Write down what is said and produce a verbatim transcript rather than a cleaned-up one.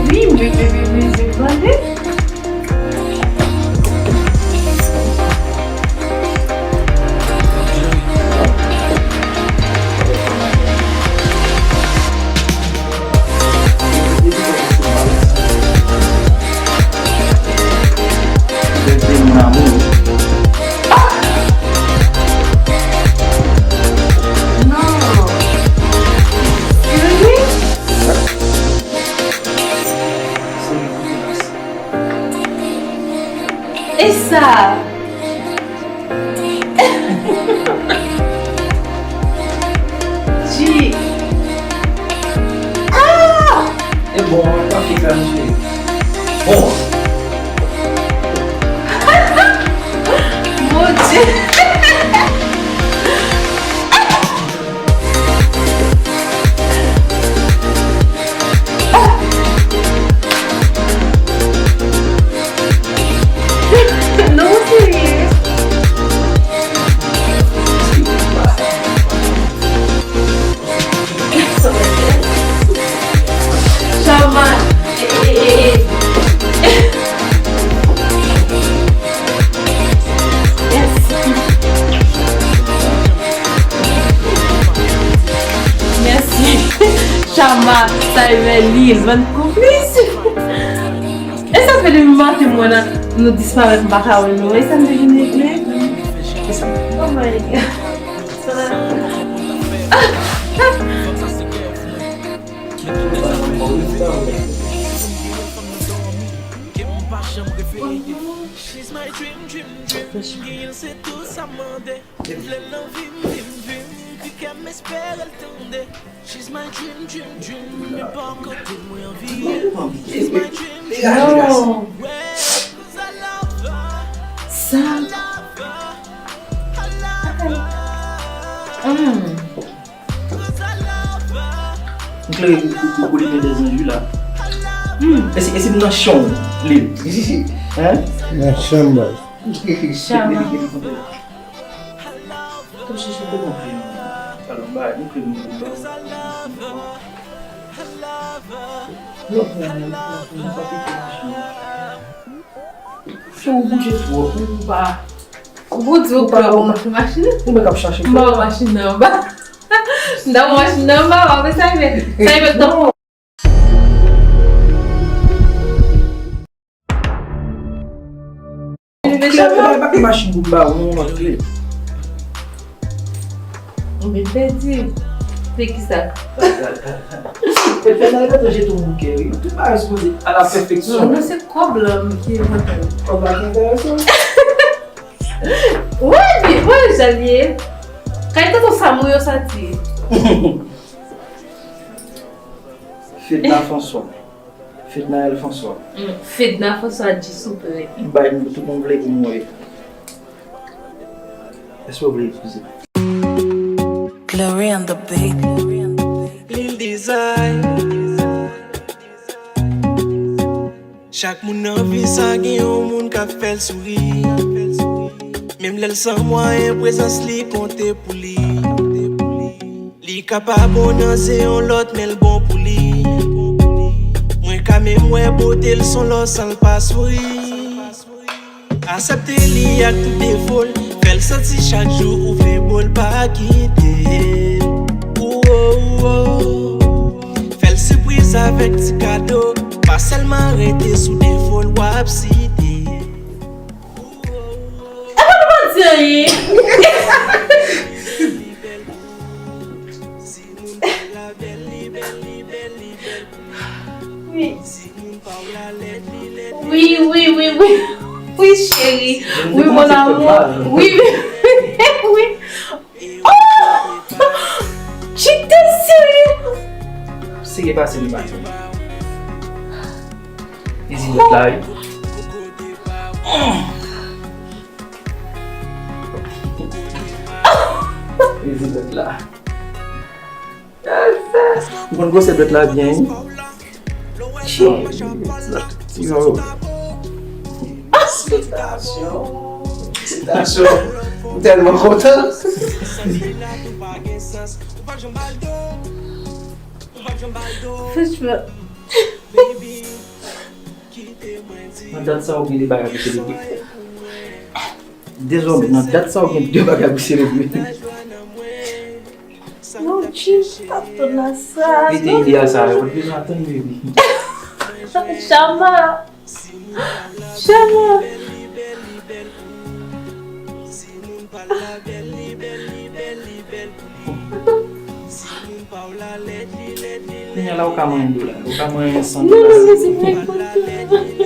Wi, mwen te vin mizik tande. E sa? G. Ah! E bon, pa fè sa, mesye. Bon. Mon Dieu. Non, serye. Chama. E, e, e, e. Mèsi. Mèsi. Chama, sa e bèl li, bann konplis. E sa fè depi maten mwen la, nou disparèt, m pa ka wè nou. E sa m te vin regle? Oh my God. She's my dream, dream, dream. Men pa kote mwen anvi ye. She's my dream, dream, dream. Yo. Klere pou, pou, pou kolime dèzanjou la. Hmm. E si, e si m nan chanm li? Hein? Nan chanm, baz. Chama. Kòm si se te konpli. Alò, ba, nou kle nou ba. Non, non, non, non, non, pa pete machin. Fè w bouje twòp, ou pa. Ou di ou pa wè machin. Ou mèt ap chache. M pa wè machin nan anba. M ta wè machin nan anba, w ap sa rive. Sa rive tan. Klè, bay, bay machin pou m ba ou, non, non, klè. Ou vin pèdi. Se ki sa? E fè nan reto jete yon bouke, wi. Tout bagay sipoze à la perfection. Non, non, se kòb la ki enpòtan. Kòb la ki enterese w? Wi, wi, jan l ye. Kay tonton Sam ou yo soti. Fedna François. Fednaelle François. Mm, Fedna François di souple. M bay nou tout moun vle pou m wè. Èske w vle eskize? Glory on the beat. Lil Design. Chak moun nan vi sa gen yon moun k ap fè l souri. Menm lè l san mwayen, prezans li konte pou li. Li ka pa bon nan ze yon lòt, men l bon pou li. Mwen ka menm wè bote l s on lò san l pa souri. Aksepte li ak tout defo l, fè l santi chak jou ou vle bo l pa kite l. Ou, ou, ou, ou. Fè l sipriz avèk ti kado, pa sèlman rete sou defo l w ap site. Epa nou pa di anyen. Wi. Wi, wi, wi, wi. Wi, cheri. Wi, mon amour. Wi, wi, wi. Oh! Chita serye. Serye pase li pase. Izin lòt la, wi. Izin lòt la. Ou konn gwosè dwèt la byen, wi? Yo. Felisitasyon. Felisitasyon. M tèlman kontan. Franchman. Nan dat sa ou gen de bagay pou selebre. Dezòmè, nan dat sa ou gen de bagay pou selebre. Non, Jim, pa tann a sa. Mete ide a sa, yo pa t bezwen atann, baby. Chama. Chama. Kounye a la, ou ka manyen dola, ou ka manyen san dola. Non, non, non, se pa kontan.